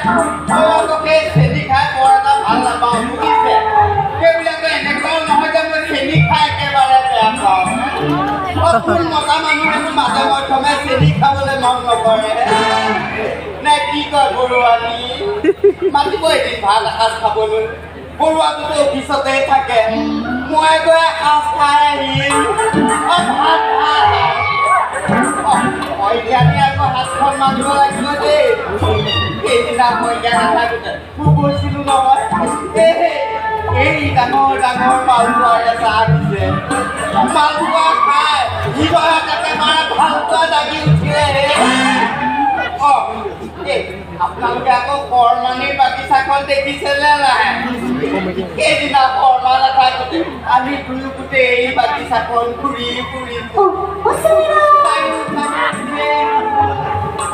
মই আকৌ সেই চেনি খাই বৰ এটা ভাল নাপাওঁ, বুজিছে? সেইবিলাকে এনেকুৱাও নহয় যে মই চেনি খাই একেবাৰে বেয়া পাওঁ। অ, কোন মতা মানুহেনো মাজে মধ্যমে চেনি খাবলৈ মন নকৰে নে কি কয়? বৰুৱানী, মাতিব এদিন ভাত এসাঁজ খাবলৈ। বৰুৱাটোতো অফিচতে থাকে, মই গৈ এসাঁজ খাই আহিম। অ, ভাত ভাত। অ, শইকীয়ানী আকৌ হাতখন মাৰিব লাগিব দেই। সেইদিনা শইকীয়া নাথাকোতে মই গৈছিলো নহয়, এই ডাঙৰ ডাঙৰ মালপোৱাৰে চাহ দিছে। মালপোৱা খাই হৃদয়ত একেবাৰে ভালপোৱা জাগি উঠিলে হে। অ, এই আপোনালোকে আকৌ শৰ্মানীৰ বাগিচাখন দেখিছেনে নাই? সেইদিনা শৰ্মা নাথাকোতে আমি দুয়ো গোটেই এই বাগিচাখন ঘূৰি ফুৰিছো। তাইও কান্দিছে।